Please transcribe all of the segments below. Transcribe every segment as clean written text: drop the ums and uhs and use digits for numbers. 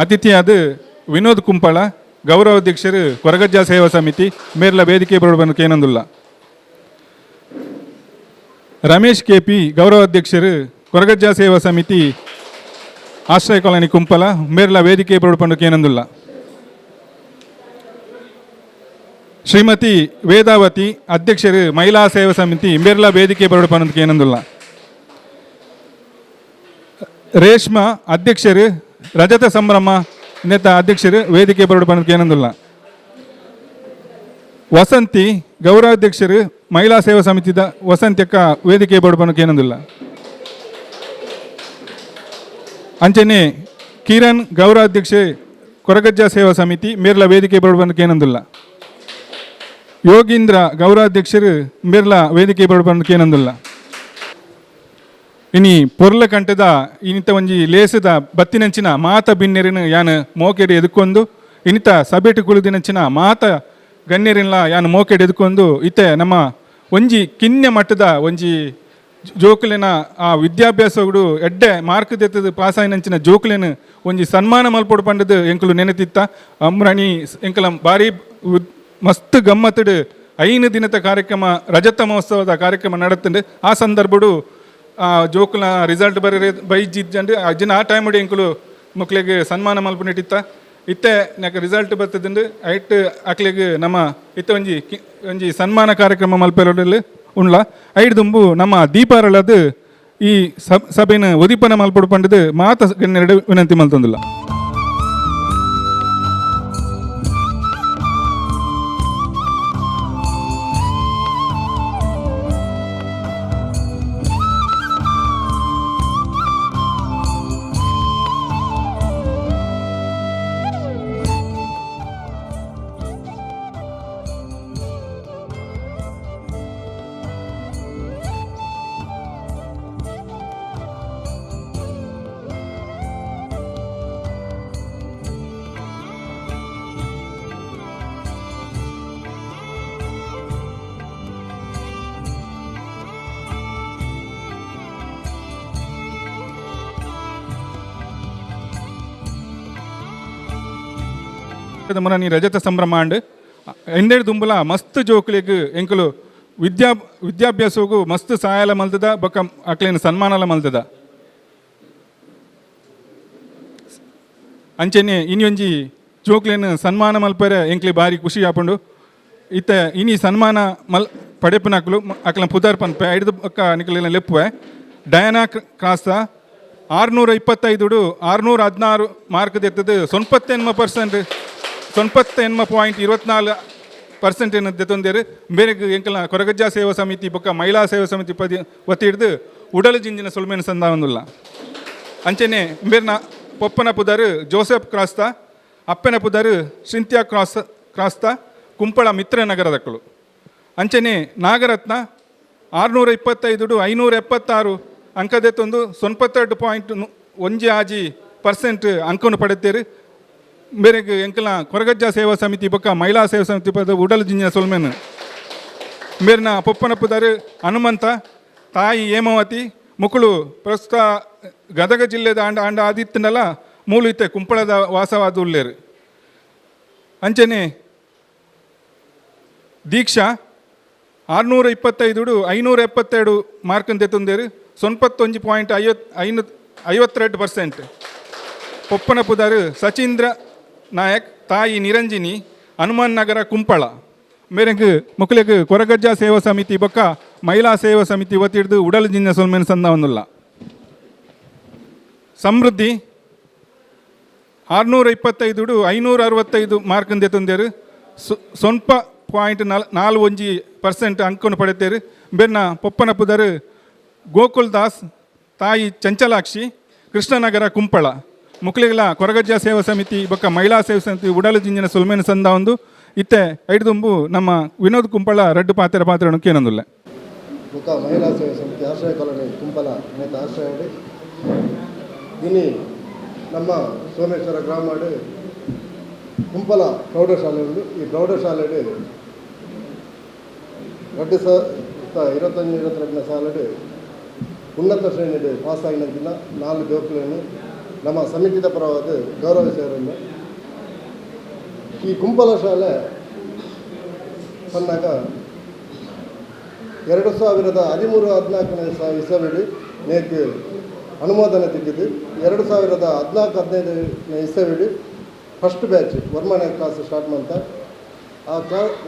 ಅತಿಥಿಯಾದ ವಿನೋದ್ ಕುಂಪಳ, ಗೌರವಾಧ್ಯಕ್ಷರು, ಕೊರಗಜ್ಜ ಸೇವಾ ಸಮಿತಿ ಮೇರ್ಲ ವೇದಿಕೆ ಬರೋಡು ಕೇನಂದುಲ್ಲ. ರಮೇಶ್ ಕೆಪಿ, ಗೌರವಾಧ್ಯಕ್ಷರು, ಕೊರಗಜ್ಜ ಸೇವಾ ಸಮಿತಿ, ಆಶ್ರಯ ಕಾಲೋನಿ, ಕುಂಪಲ ಮೇರ್ಲ ವೇದಿಕೆ ಬರೋಡು ಕೇನಂದುಲ್ಲ. ಶ್ರೀಮತಿ ವೇದಾವತಿ, ಅಧ್ಯಕ್ಷರು, ಮಹಿಳಾ ಸೇವಾ ಸಮಿತಿ ಮೇರ್ಲ ವೇದಿಕೆ ಬರೋಡು ಕೇನಂದುಲ್ಲ. ರೇಷ್ಮಾ, ಅಧ್ಯಕ್ಷರು, ರಜತ ಸಂಭ್ರಮ ನೇತ ಅಧ್ಯಕ್ಷರು ವೇದಿಕೆ ಬರೋಡು ಬಂದು ಏನಂದಿಲ್ಲ. ವಸಂತಿ, ಗೌರವಾಧ್ಯಕ್ಷರು, ಮಹಿಳಾ ಸೇವಾ ಸಮಿತಿದ ವಸಂತಿ ಅಕ್ಕ ವೇದಿಕೆ ಬರೋಡು ಬಂದು ಏನಂದಿಲ್ಲ. ಅಂಚನೆ ಕಿರಣ್, ಗೌರವಾಧ್ಯಕ್ಷೆ, ಕೊರಗಜ್ಜ ಸೇವಾ ಸಮಿತಿ ಮೇರ್ಲ ವೇದಿಕೆ ಬರೋಡು ಬಂದು ಏನಂದಿಲ್ಲ. ಯೋಗೀಂದ್ರ, ಗೌರವಾಧ್ಯಕ್ಷರು ಮೇರ್ಲ ವೇದಿಕೆ ಬರೋಡು ಬಂದು ಏನಂದಿಲ್ಲ. ಇನಿ ಪೊರ್ಲ ಕಂಠದ ಇನಿತ ಒಂಜಿ ಲೇಸದ ಬತ್ತಿನಂಚಿನ ಮಾತ ಬಿನ್ನೆರಿನ ಯಾನ್ ಮೋಕೆಡ್ ಎದುಕೊಂದು, ಇನಿತ ಸಭೆಟ್ ಕುಳಿದಿನಂಚಿನ ಮಾತ ಗಣ್ಯರಿನ್ಲ ಯಾನ್ ಮೋಕೆಡ್ ಎದುಕೊಂದು, ಇತ್ತೆ ನಮ್ಮ ಒಂಜಿ ಕಿನ್ಯ ಮಟ್ಟದ ಒಂಜಿ ಜೋಕುಲೆನ ಆ ವಿದ್ಯಾಭ್ಯಾಸಗಳು ಎಡ್ಡೆ ಮಾರ್ಕ್ ದೆತ್ತದು ಪಾಸ್ ಆಯಿನಂಚಿನ ಜೋಕುಲೆನ ಒಂಜಿ ಸನ್ಮಾನ ಮಲ್ಪೊಡು ಪಂಡದು ಎಂಕುಲು ನೆನೆತಿತ್ತ. ಅಮ್ರಾಣಿ ಎಂಕಲ ಬಾರಿ ಮಸ್ತ್ ಗಮ್ಮತ್ತುಡು 5 ದಿನದ ಕಾರ್ಯಕ್ರಮ, ರಜತ ಮಹೋತ್ಸವದ ಕಾರ್ಯಕ್ರಮ ನಡತುಂಡು. ಆ ಸಂದರ್ಭಡು ಆ ಜೋಕುಲ ರಿಸಲ್ಟ್ ಬರೀ ಬೈಜಿಜ್ಜಂಡು ಅಜ್ಜಿನ ಆ ಟೈಮ್ ಎಂಕುಲು ಮಕ್ಳಿಗೆ ಸನ್ಮಾನ ಮಲ್ಪುನಿಟ್ಟಿತ್ತ. ಇತ್ತೆ ನಾಕ ರಿಸಲ್ಟ್ ಬರ್ತದಂಡು ಐಟ್ ಅಕ್ಲೆಗ್ ನಮ್ಮ ಇತ್ತೆ ಒಂಜಿ ಒಂಜಿ ಸನ್ಮಾನ ಕಾರ್ಯಕ್ರಮ ಮಲ್ಪೆರಡಲ್ಲಿ ಉಂಡ್ಲ. ಐಡ್ ದುಂಬು ನಮ್ಮ ದೀಪಾರಳದು ಈ ಸಭೆನ ಉದಿಪನ ಮಲ್ಪೊಡು ಪಂಡದು ಮಾತ ಗಣ್ಯರೆಡ್ ವಿನಂತಿ ಮಲ್ತೊಂದುಲ್ಲ. ಮುನ ರಜತ ಸಂಭ್ರಮ ಆಂಡ್ ಎಂದೇಡು ದುಂಬುಲ ಮಸ್ತ್ ಜೋಕುಲೆಗ್ ಎಂಕುಲು ವಿದ್ಯಾಭ್ಯಾಸಗು ಮಸ್ತ್ ಸಹಾಯಲ ಮಲ್ತದ ಬೊಕ್ಕ ಅಕ್ಲೆನ ಸನ್ಮಾನಲ ಮಲ್ತದ. ಅಂಚೆನೆ ಇನಿ ಒಂಜಿ ಜೋಕ್ಲೆನ್ ಸನ್ಮಾನ ಮಲ್ಪರೆ ಎಂಕ್ಲೆ ಬಾರಿ ಖುಷಿ ಆಪುಂಡು. ಇತ್ತೆ ಇನಿ ಸನ್ಮಾನ ಮಲ್ ಪಡೆಪುನಕ್ಲು ಅಕ್ಲೆನ ಪುದರ್ ಪನ್ಪೆ ಐಡ್ದು ಬೊಕ್ಕ ನಿಕ್ಲೆನ ಲೆಪ್ಪುವೆ. Diana Crasta 625 616 mark ದೆತ್ತದು 98%, 98.24% ದೆತ್ತೊಂದೇರು. ಬೇರೆ ಎಂಕಲ್ನ ಕೊರಗಜ್ಜ ಸೇವಾ ಸಮಿತಿ ಬೊಕ್ಕ ಮಹಿಳಾ ಸೇವಾ ಸಮಿತಿ ಪದಿ ಒತ್ತಿ ಹಿಡ್ದು ಉಡಲು ಜಿಂಜಿನ ಸೊಲ್ಮೆನ ಸಂದಾವೊಂದುಲ್ಲ. ಅಂಚೆನೆ ಬೇರ್ನ ಪೊಪ್ಪನ ಪುದರ್ ಜೋಸೆಫ್ ಕ್ರಾಸ್ತ, ಅಪ್ಪನ ಪುದರ್ ಸಿಂಥಿಯಾ ಕ್ರಾಸ್ತ, ಕುಂಪಳ ಮಿತ್ರನಗರದಕ್ಕಳು. ಅಂಚೆನೆ ನಾಗರತ್ನ 625 576 ಅಂಕದೆತ್ತೊಂದು 92.16% ಅಂಕವನ್ನು ಪಡೆತೇರು. ಬೇರೆಗ್ ಎಂಕಲ್ನ ಕೊರಗಜ್ಜ ಸೇವಾ ಸಮಿತಿ ಬೊಕ್ಕ ಮಹಿಳಾ ಸೇವಾ ಸಮಿತಿ ಪದ ಉಡಲ್ ಜಿಂಜಿನ ಸೊಲ್ಮೆನ್. ಮೇರ್ನ ಪೊಪ್ಪನ ಪುದರ್ ಹನುಮಂತ, ತಾಯಿ ಹೇಮಾವತಿ. ಮುಕುಳು ಪ್ರಸ್ತುತ ಗದಗ ಜಿಲ್ಲೆದ ಆಂಡ ಆಂಡ ಆದಿತ್ತನಲ್ಲ ಮೂಲು ಇತ್ತೆ ಕುಂಪಳದ ವಾಸವಾದ ಉಲ್ಲೇರು. ಅಂಚೆನೆ ದೀಕ್ಷಾ 625 572 ಮಾರ್ಕ್ ದೆತ್ತೊಂದೇರು 91.52%. ಪೊಪ್ಪನ ಪುದರ್ ಸಚೀಂದ್ರ ನಾಯಕ್, ತಾಯಿ ನಿರಂಜಿನಿ, ಹನುಮಾನ್ ನಗರ, ಕುಂಪಳ. ಮೇರೆಗ್ ಮುಕ್ಲೆಗ್ ಕೊರಗಜ್ಜ ಸೇವಾ ಸಮಿತಿ ಬೊಕ್ಕ ಮಹಿಳಾ ಸೇವಾ ಸಮಿತಿ ವತಿಡ್ದು ಉಡಲ್ ಜಿಂಜ ಸೊಲ್ಮೆನ್ ಸಂದಾವೊಂದುಲ್ಲ. ಸಮೃದ್ಧಿ 625 565 ಮಾರ್ಕ್ ದೆತ್ತೊಂದೇರು 0.41% ಅಂಕನ್ನು ಪಡೆತೇರು. ಬೆನ್ನ ಪೊಪ್ಪನ ಪುದರ್ ಗೋಕುಲ್ ದಾಸ್, ತಾಯಿ ಚಂಚಲಾಕ್ಷಿ, ಕೃಷ್ಣನಗರ, ಕುಂಪಳ. ಮುಕ್ಲಿಗಳ ಕೊರಗಜ್ಜ ಸೇವಾ ಸಮಿತಿ ಬೊಕ್ಕ ಮಹಿಳಾ ಸೇವಾ ಸಮಿತಿ ಉಡಲು ಜಿಂಜಿನ ಸೊಲ್ಮೆನ ಸಂದ ಒಂದು. ಇತ್ತೆ ಐಡ್ದುಂಬು ನಮ್ಮ ವಿನೋದ್ ಕುಂಪಳ ರಡ್ಡು ಪಾತ್ರ ಪಾತ್ರ ಕೇನೊಂದುಲ್ಲ. ಬೊಕ್ಕ ಮಹಿಳಾ ಸೇವಾ ಸಮಿತಿ ಆಶ್ರಯ ಕಾಲೋನಿ ಕುಂಪಲ ನೇತ ಆಶ್ರಯ ಇನಿ ನಮ್ಮ ಸೋಮೇಶ್ವರ ಗ್ರಾಮಡ್ ಕುಂಪಲ ಪ್ರೌಢಶಾಲೆ ಉಂಡು. ಈ ಪ್ರೌಢಶಾಲೆಡ್ 2021-22ನೇ ಸಾಲಡ್ ಉನ್ನತ ಶ್ರೇಣಿಡ್ ಪಾಸ್ ಆಗಿನ ದಿನ 4 ಜೋಕುలను ನಮ್ಮ ಸಮಿತಿದ ಪರವಾದ ಗೌರವಿಸಿದರು. ಈ ಕುಂಪಲ ಶಾಲೆ ಪನ್ನಾಗ 2013-14ನೇ ಇಸವಿಡು ನೇಕ್ ಅನುಮೋದನೆ ತೆಗೆದು 2014-15ನೇ ಇಸವಿಡು ಫಸ್ಟ್ ಬ್ಯಾಚ್ ವರ್ಮನೆ ಕ್ಲಾಸ್ ಸ್ಟಾರ್ಟ್ ಮಾಡ್ತ. ಆ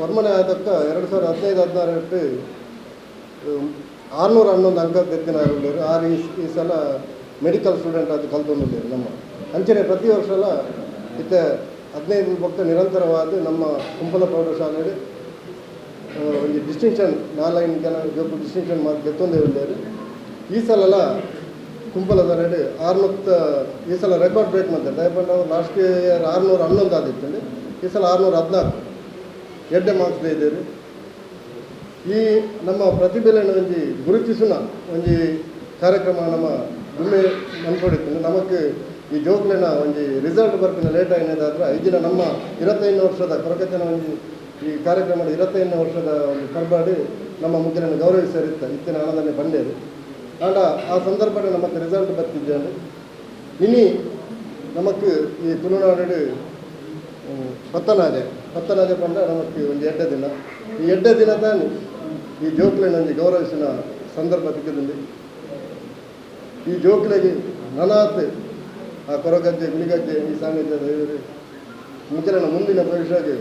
ವರ್ಮನೆ ಆದಕ್ಕ 2015-16 611 ಅಂಕ ತೆತ್ತಿನಾರುಳ್ಳೇರು. ಆರು ಈ ಸಲ ಮೆಡಿಕಲ್ ಸ್ಟೂಡೆಂಟ್ ಅದು ಕಲ್ತೊಂದುಳ್ಳೇರು. ನಮ್ಮ ಅಂಚನೆ ಪ್ರತಿ ವರ್ಷಲ ಇತ್ತ 15 ಭಕ್ತ ನಿರಂತರವಾದ ನಮ್ಮ ಕುಂಪಲ ಪ್ರೌಢಶಾಲೆಯಲ್ಲಿ ಒಂದು ಡಿಸ್ಟಿಂಕ್ಷನ್ 4-5 ಜನ ಜೋಕು ಡಿಸ್ಟಿಂಕ್ಷನ್ ಮಾಡಿ ಗೆತ್ತೊಂದೇ ಉಳ್ಳೇರು. ಈ ಸಲಲ ಕುಂಪಲದ 600 ಈ ಸಲ ರೆಕಾರ್ಡ್ ಬ್ರೇಕ್ ಮಾಡ್ತಾರೆ. ದಯಪಂಡ ಲಾಸ್ಟ್ ಇಯರ್ 611 ಆದಿತ್ತು, ಈ ಸಲ 614 ಎಡ್ಡೆ ಮಾರ್ಕ್ಸ್ ಇದ್ದೀರಿ. ಈ ನಮ್ಮ ಪ್ರತಿಭೆಯನ್ನು ಒಂಜಿ ಗುರುತಿಸುನ ಒಂಜಿ ಕಾರ್ಯಕ್ರಮ ನಮ್ಮ ದುಮ್ಮೆ ಮನ್ಕೊಡಿತ್ತು. ನಮಕ್ ಈ ಜೋಕ್ಲೆನ ಒಂಜಿ ರಿಸಲ್ಟ್ ಬರ್ಪಿನ ಲೇಟ್ ಆಗಿನದಾದ್ರೆ ಐದಿನ ನಮ್ಮ 25 ವರ್ಷದ ಕೊರಕತ್ತಿನ ಒಂಜಿ ಈ ಕಾರ್ಯಕ್ರಮದ 25 ವರ್ಷದ ಒಂದು ಪರ್ಬಾಡಿ ನಮ್ಮ ಮುಗ್ರನ್ನು ಗೌರವಿಸರಿತ್ತ ಇತ್ತಿನ ಹಣದನ್ನೇ ಬಂಡೇರು. ಆಂಡ ಆ ಸಂದರ್ಭದಲ್ಲಿ ನಮಕ್ ರಿಸಲ್ಟ್ ಬರ್ತಿದ್ದೇನೆ. ಇನಿ ನಮಕ್ ಈ ತುಳುನಾಡು ಪತ್ತನಾಜೆ ಪತ್ತನಾಜೆ ಪಂಡ ನಮಕ್ ಒಂದು ಎಡ್ಡೆ ದಿನ. ಈ ಎಡ್ಡೆ ದಿನ ತಾನೆ ಈ ಜೋಕ್ಲೆನ ಒಂಜಿ ಗೌರವಿಸಿನ ಸಂದರ್ಭ ತಿಕ್ಕದಲ್ಲಿ ಈ ಜೋಕ್ಲೆಗೆ ನನಾತ್ ಆ ಕೊರಗಜ್ಜೆ ಗುಳಿಗಜ್ಜೆ ಈ ಸಾನ್ನಿಧ್ಯದ ಮುಖಲನ ಮುಂದಿನ ಭವಿಷ್ಯಕ್ಕೆ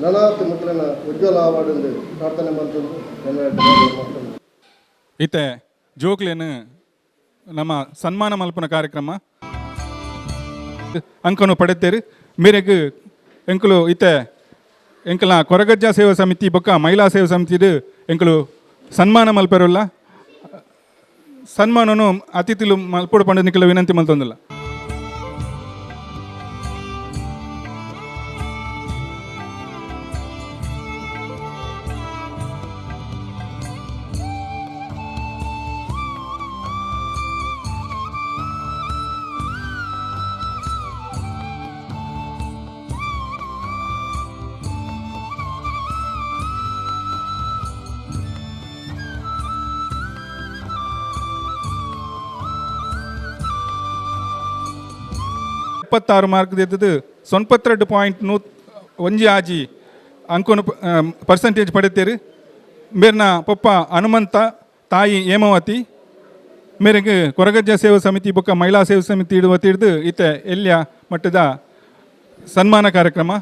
ನನಾತ್ ಮುಖಲನ ಉಜ್ವಲ ಆವಾಡು ಪ್ರಾರ್ಥನೆ ಮಾಡ್ತಂದು ನನ್ನ. ಇತ್ತೆ ಜೋಕ್ಲೇನು ನಮ್ಮ ಸನ್ಮಾನ ಮಲ್ಪನ ಕಾರ್ಯಕ್ರಮ ಅಂಕನು ಪಡೆತೇರು. ಮೇರೆಗ್ ಎಂಕುಲು ಇತ್ತೆ ಎಂಕಲ್ನ ಕೊರಗಜ್ಜ ಸೇವಾ ಸಮಿತಿ ಬೊಕ್ಕ ಮಹಿಳಾ ಸೇವಾ ಸಮಿತಿ ಎಂಕುಲು ಸನ್ಮಾನ ಮಲ್ಪೆರುಲ್ಲ. ಸನ್ಮಾನನು ಅತಿಥಿಲು ಮಲ್ಪೊಡು ಪಂಡ ನಿಕಲ ವಿನಂತಿ ಮಲ್ತೊಂದಿಲ್ಲ. ಇಪ್ಪತ್ತಾರು ಮಾರ್ಕ್ ದಿತ್ತದು ಸೊನ್ಪತ್ತೆರಡು ಪಾಯಿಂಟ್ ನೂ ಒಂಜಿ ಆಜಿ ಅಂಕೊನು ಪರ್ಸೆಂಟೇಜ್ ಪಡೆತೇರು. ಮೇರ್ನ ಪೊಪ್ಪ ಹನುಮಂತ, ತಾಯಿ ಹೇಮಾವತಿ. ಮೇರೆಗೆ ಕೊರಗಜ್ಜ ಸೇವಾ ಸಮಿತಿ ಬೊಕ್ಕ ಮಹಿಳಾ ಸೇವಾ ಸಮಿತಿ ವತಿಡ್ದು ಇತ್ತೆ ಎಲ್ಯ ಮಟ್ಟದ ಸನ್ಮಾನ ಕಾರ್ಯಕ್ರಮ.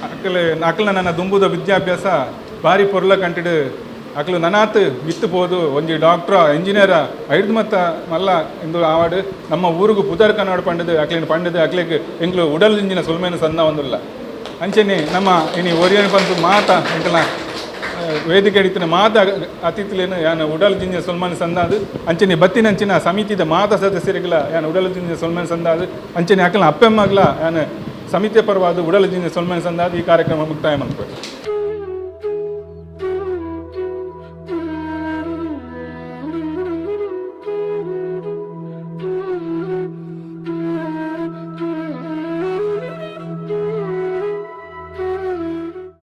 ಅಕಲೆ ಅಕಲ್ನ ನನ್ನ ದುಂಬುದ ವಿದ್ಯಾಭ್ಯಾಸ ಬಾರಿ ಪೊರ್ಲ ಕಂಟಿಡ್ ಅಕ್ಲು ನನಾತ್ ಮಿತ್ತು ಪೋದು ಒಂಜಿ ಡಾಕ್ಟ್ರ, ಇಂಜಿನಿಯರ ಐಡ್ದ್ ಮತ್ತ ಮಲ್ಲ ಇಂದು ಆವಡ್, ನಮ್ಮ ಊರುಗು ಪುದರ್ ಕನ್ನಡ ಪಂಡದು ಅಕ್ಲೆನ್ ಪಂಡದು ಅಕ್ಲೆಗ್ ಎಂಕ್ಲು ಉಡಲ್ ದಿಂಜಿನ ಸೊಲ್ಮೆನ್ ಸಂದಾವೊಂದುಲ್ಲ. ಅಂಚೆನೆ ನಮ್ಮ ಇನಿ ಒರಿಯನ್ ಪಂತು ಮಾತ ಎಂಕಲ್ನ ವೇದಿಕೆ ಇತ್ತಿನ ಮಾತ ಅತಿಥಿಲೇನು ಯಾನ್ ಉಡಲ್ ದಿಂಜಿನ ಸೊಲ್ಮೆನ್ ಸಂದಾದು, ಅಂಚೆನೆ ಬತ್ತಿನಂಚಿನ ಸಮಿತಿದ ಮಾತ ಸದಸ್ಯರಿಗೆಲ ಯಾನ್ ಉಡಲ್ ದಿಂಜಿನ ಸೊಲ್ಮೆನ್ ಸಂದಾದು, ಅಂಚೆನೆ ಅಕಲ್ನ ಅಪ್ಪೆಮ್ಮಗ್ಲ ಯಾನ್ ಸಮಿತಿಯ ಪರವಾದ ಉಡಲ್ ದಿಂಜಿನ ಸೊಲ್ಮೆನ್ ಸಂದಾದು ಈ ಕಾರ್ಯಕ್ರಮ ಮುಕ್ತಾಯ ಮಲ್ಪುವೆ.